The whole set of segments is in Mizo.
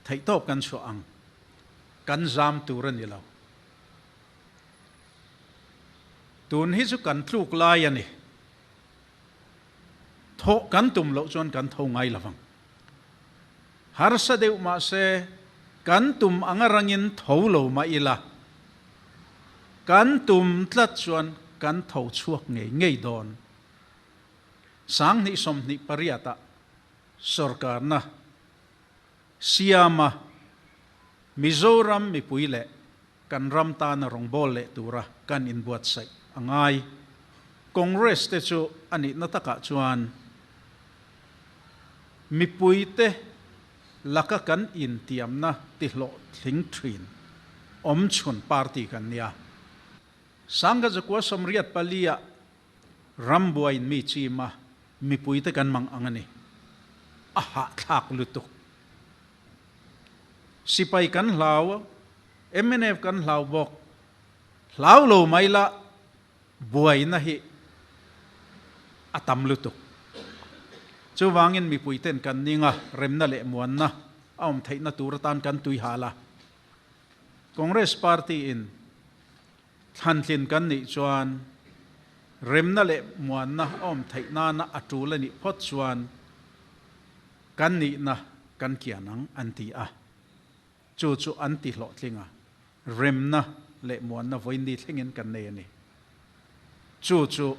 Theihtawp kan chhuah ang. Kan zam tur a ni lo. Tun hi chu kan tluk lai a ni. Thawh kan tum loh chuan kan tho ngai lo vang. Harsa deuh mahse kan tum anga rangin tho lo mah ila, kan tum tlat chuan kan tho chhuak ngei ngei dawn. 2028 ah sorkarna siama Mizoram mipui leh kan ram tana rawngbâwl leh tura kan inbuatsaih a ngai. Congress te chu a nihna takah chuan mipuite laka kan intiamna tihlawhtling thin awmchhun party kan nia. 1984 ah rambuaiin mi chima mipuite kan mang ang a ni. A hahthlak lutuk. Sipai kan hlau, mnf kan hlau bawk. Hlau lo mai la, buaina hi a tam lutuk. Chuvangin mipuiten kan ning a, remna leh muanna a awm theihna tur atan kan tui hal a. Congress party in thlantlin kan nih chuan remna leh muanna a awm theih nana a tul a nih phawt chuan Kan nihna kan kian ang an ti a, chu chu an ti hlawhtling a, remna leh muanna vawiin thlengin kan nei a ni. Chu chu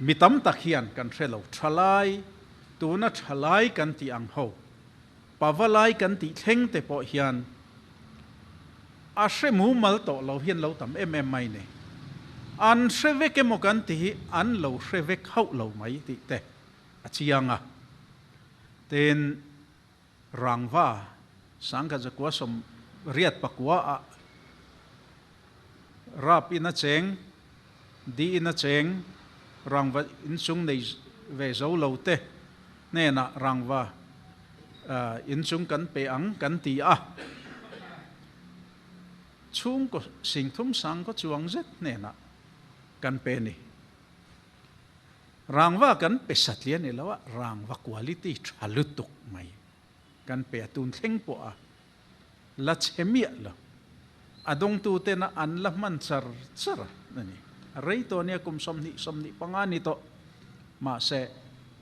mi tam tak hian kan hre lo, thalai, tuna thalai kan tih ang ho, pavalai kan tih thleng te pawh hian a hre mumal tawh lo hian lo tam em em mai ni. An hre vek emaw kan ti hi an lo hre vek hauh lo mai tih te. A chiang a. Tin, Rangva 1989 ah Rap in a cheng, Di in a cheng, Rangva inchung nei ve zo lo te hnenah Rangva inchung kan pe ang kan ti a. Chhungkaw singthum sangkaw chuang zet hnenah kan pe ni. Rangva kan pe satliah ni lo a, rangva quality tha lutuk mai kan pe a, tun thleng pawh a la chhe miah lo. A dawngtu tena an la hman char char a ni. A rei tawh nia kum 20, 25 ni tawh mahse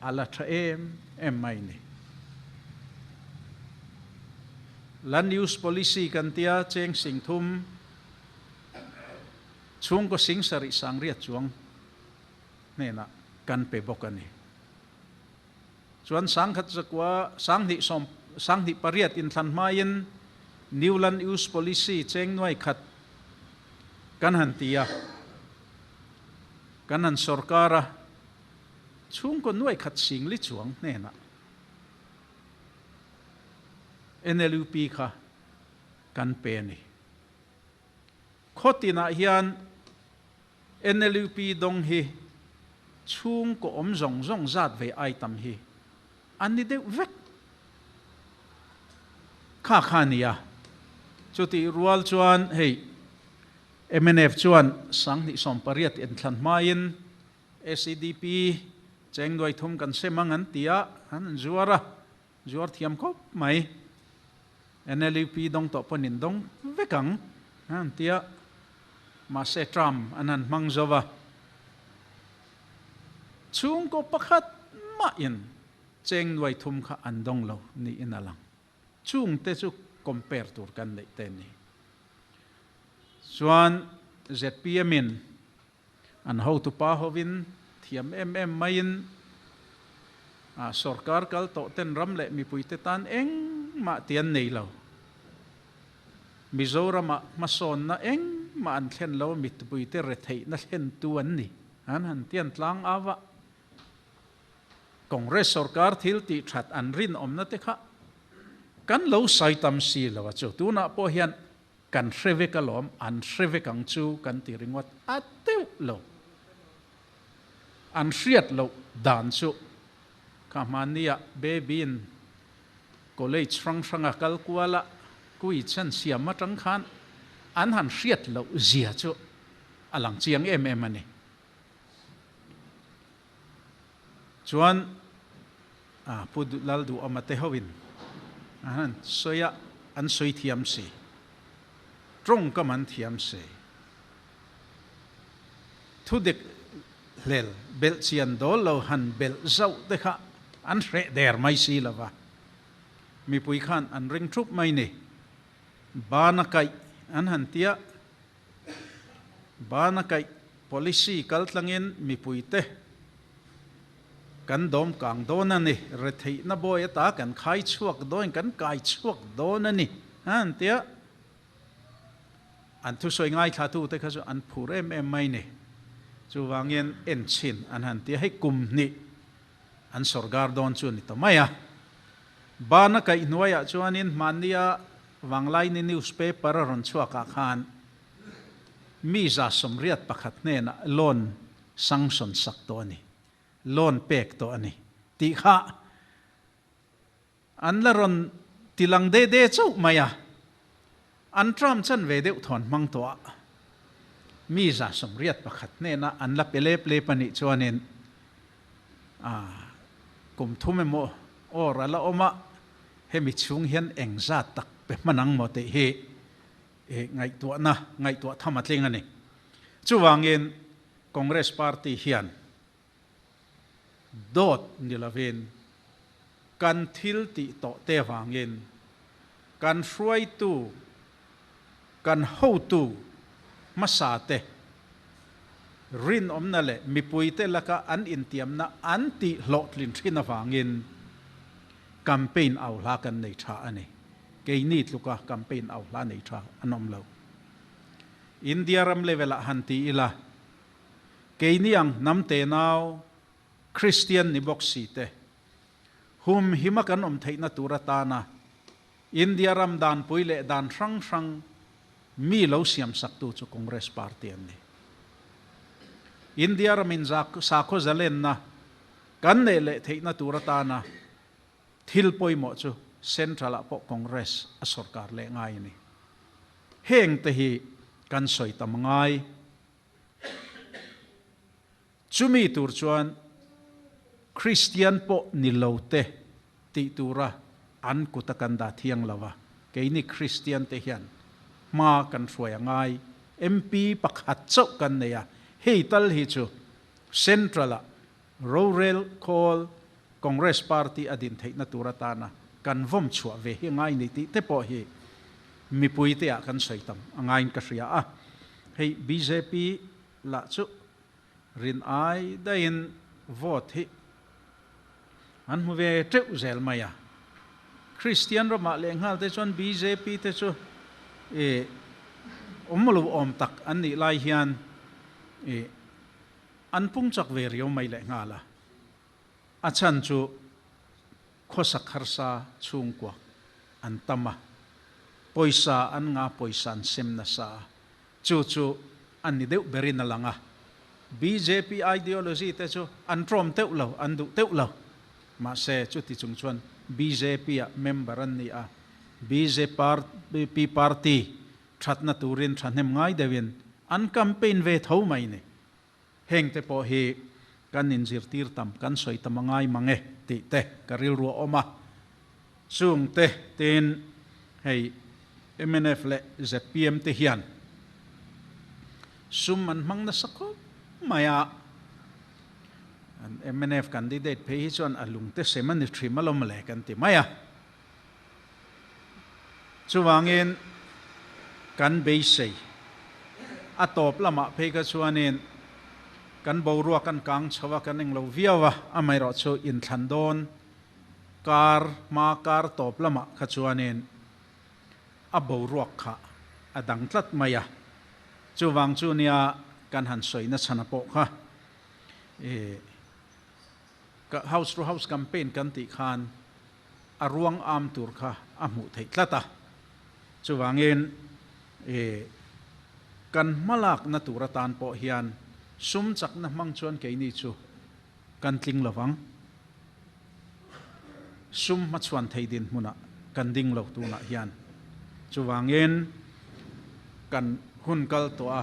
a la tha em em mai ni. Land use policy kan tia cheng sing thum chhungkaw sing sarih sangriat chuang hnenah kan pe bawk a ni. Chuan 1000 zakua 20 sawm 28 inthlan hmain New Land Use Policy cheng nuai khat kan han ti a, kan han sorkar a, chhungkaw nuai khat singli chuang hnenah NLUP kha kan pe a ni. Khaw tinah hian NLUP dawng hi chhungkaw awm zawng zawng zat ve ai tam hi an ni deuh vek. Kha kha a ni a. Chutih rual chuan hei mnf chuan 2018 inthlan hmain SEDP cheng nuai thum kan sem ang an ti a, an zuar a. Zuar thiam khawp mai. NLUP dawng tawh pawn in dawng vek ang an tia. Mahse term an han hmang zo va. Chhungkaw pakhat mah in cheng nuai thum kha an dawng lo niin a lang. Chungte chu compare tur kan neih te ni. Chuan zpm in An hotupa hovin thiam em em maiin sorkar kal tawh ten ram leh mipuite tan engmah ti an nei lo. Mizoramah hmasawnna engmah an thlen lo, mipuite retheihna thlentu an ni. An han ti an tlang au a. Congress sorkar thil tih that an rinawmna te kha kan lo sawi tam si lo a chu. Tunah pawh hian Kan hre vek alawm, an hre vek ang chu kan ti ringawt a deuh lo. An hriat loh dan chu kha hmania Baby-in college hrang hranga kal kuala quiz an siam atang khan an han hriat loh zia chu a lang chiang em em a ni. Chuan Pu Lalduhawma te hoin. An han sawi a, an sawi thiam si. Tawngkam an thiam si. Thudik hlel belh chian dawl lo han belh zauh te kha an hreh der mai si lo va. Mipui khan an ring thup mai ni. Bana kaih an han tia. Bana kaih policy kal tlangin mipuite kan dawm kang dawn a ni. Retheihna bawi ata kan khai chhuak dawn, kan kai chhuak dawn a ni an tia. An thusawi ngaithlatute kha chu an phur em em mai ni. Chuvangin en chhin an han tia hei kum hnih an sawrkar dawn chu a ni ta mai a. Bana kaih hnuaiah chuanin hmannia Vanglaini newspaper a rawn chhuakah khan mi 181 hnenah loan sanction sak tawh a ni, loan pek tawh a ni tih kha an la rawn ti lang de de chauh mai a, an term chan ve deuh thawn hmang tawh a, mi 181 hnenah an la pe lep lep a nih chuanin kum thum emaw awr a la awm a, hemi chhung hian eng zat tak pe hman ang maw tih hi ngaihtuahna ngaihtuah tham a tling a ni. Chuvangin Congress Party hian dawt ni lovin kan thil tih tawh te avangin kan hruaitu, kan hotu hmasa te rinawmna leh mipuite laka an intiamna an tih hlawhtlin thin avangin campaign au hla kan nei tha a ni. Keini tluka campaign au hla nei tha an awm lo. India ram level ah han ti ila, keini ang hnam tenau Kristian ni bawk si te, hum hima kan awm theihna tur atana India ram danpui leh dan hrang hrang mi lo siamsaktu chu Congress Party an ni. India ramin sakhaw zalenna kan neih leh theihna tur atana thil pawimawh chu Central ah pawh Congress a sorkar leh ngai a ni. Heng te hi kan sawi tam ngai. Chumi tur chuan Kristian pawh ni lo te tih tura an kut a kan dah thiang lo a, keini Kristian te hian hma kan hruai a ngai. MP pakhat chauh kan nei a, hei tal hi chu Central ah rorel khawl Congress Party a din theihna tur atana kan vawm chhuah ve hi a ngai ni tih te pawh hi mipui te ah kan sawi tam a ngaiin ka hria a. Hei bjp lah chu rin ai daihin vote hi an hmu ve teuh zel mai a. Kristian ramah lehnghal te chuan bjp te chu ih awm lo awm tak an nih lai hian ih an pung chak ve riau mai lehnghal a. A chhan chu khawsak harsa chhungkua an tam a, pawisa an nga pawisa an sem nasa a, Chu chu a ni deuh berin a lang a. Bjp ideology te chu an tlawm teuh lo, an duh teuh lo. Mahse, chuti chung chuan bjp ah member an ni a, bjp party thatna turin thahnem ngai deuhin an campaign ve tho mai ni. Heng te pawh hi kan inzirtir tam, kan sawi tam a ngai mang e tih te ka rilru a awm a. Chung te tin hei mnf leh zpm te hian sum an hmang nasa khawp mai a, an mnf candidate phei hi chuan a lungte sem a ni thin alawm le kan ti mai a. Chuvangin kan beisei a tawp lamah phei kha chuanin kan boruak kan kang chho a, kan englo viau a, amaherawhchu inthlan dawn kar hma kar tawp lamah kha chuanin a boruak kha a dang tlat mai a. Chuvang chu nia kan han sawi nachhana pawh kha ih house to house campaign kan tih khan a ruang am tur kha a hmuh theih tlat a. Chuvangin ih kan hmalakna tur atan pawh hian sum chakna hmang chuan keini chu kan tling lo vang. Sum hmachhuan thei dinhmunah kan ding lo tunah hian. Chuvangin kan hun kal tawh a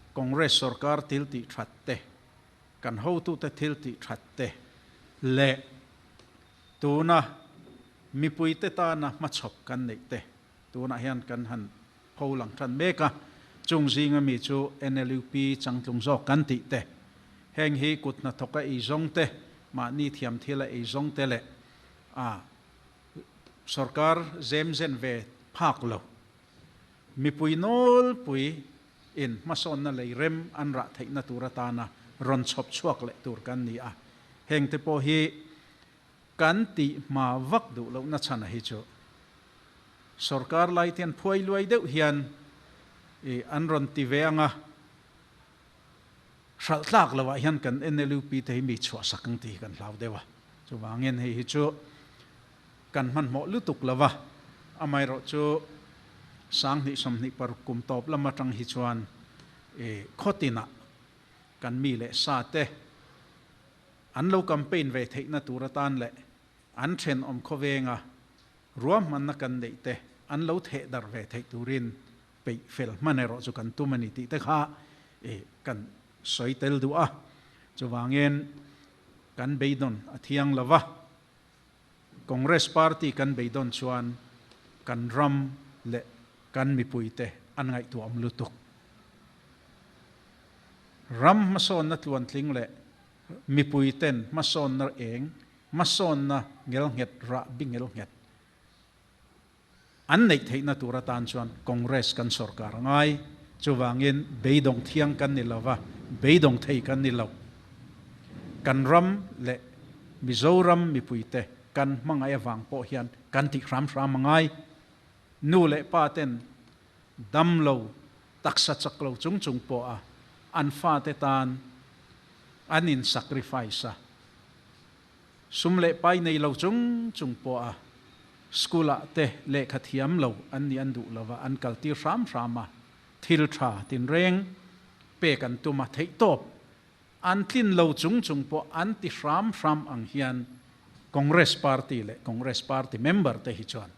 Congress sorkar thil tih that te, kan hotute thil tih that te leh tuna. Mipuite tana hmachhawp kan neih te tunah hian kan han pho lang tan mek a, chung zinga mi chu NLUP changtlung zawk kan tih te, heng hi kut hnathawka ei zawng te, mahni thiam thila ei zawng te leh a sorkar zem zen ve phak lo. Mipui nawlpui in hmasawnna lei rem an rah theihna tur atana rawn chhawp chhuak leh tur kan ni a, heng te pawh hi Kan tih hma vak duh lohna chhan a hi chu sorkar lai te hian phuai luai deuh hian i an rawn ti ve ang a, hralh tlak loh ah hian kan NLUP te hi mi chhuah sak ang tih hi kan hlau deuh a, chuvangin hei hi chu kan hmanhmawh lutuk lo va, amaherawh chu 2026 kum tawp lam atang hi chuan i khawtinah kan mi leh sa te An lo campaign ve theihna tur atan leh an thenawm khawvenga ruahmanna kan neih te an lo theh darh ve theih turin peih fel hman erawh chu kan tum a ni tih te kha kan sawi tel duh a. Chuvangin kan beidawn a thiang lo va, Congress party kan beidawn chuan kan ram leh kan mipuite an ngaihtuahawm lutuk. Ram hmasawnna tluantling leh Mipuiten hmasawnna eng, hmasawnna ngelnghet rahbi ngelnghet an neih theihna tur atan chuan Congress kan sorkar a ngai. Chuvangin beidawng thiang kan ni lo va, beidawng thei kan ni lo. Kan ram leh Mizoram mipuite kan hmangaih avang pawh hian kan tih hram hram a ngai. Nu leh pa ten dam lo, taksa chak lo chung chung pawh a an fate tan an in sacrifice a, sum leh pai nei lo chung chung pawh a school ah te lehkha thiam lo an nih an duh lo va, an kal tir hram hram a, thil tha tinreng pek an tum a, theihtawp an tlin lo chung chung pawh an ti hram hram ang hian Congress party leh Congress party member te hi chuan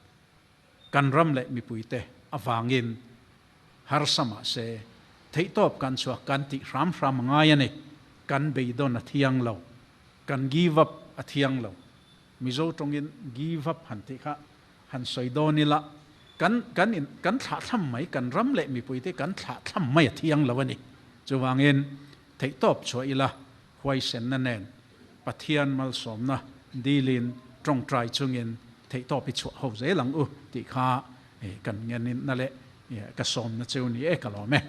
Kan ram leh mipuite avangin harsa mah se, theihtawp kan chhuak kan tih hram hram a ngai a ni. Kan beidawn a thiang lo. Kan give up a thiang lo. Mizo tawngin give up han tih kha han sawi dawn ila, kan kan in kan thlahthlam mai, kan ram leh mipuite kan thlahthlam mai a thiang lo a ni. Chuvangin theihtawp chhuah ila huaisenna nen Pathian malsawmna dilin tawngtai chungin theihtawp i chhuah ho zel ang u tih kha kan ngeninna leh ka sawmna cheu ni e ka lawm e.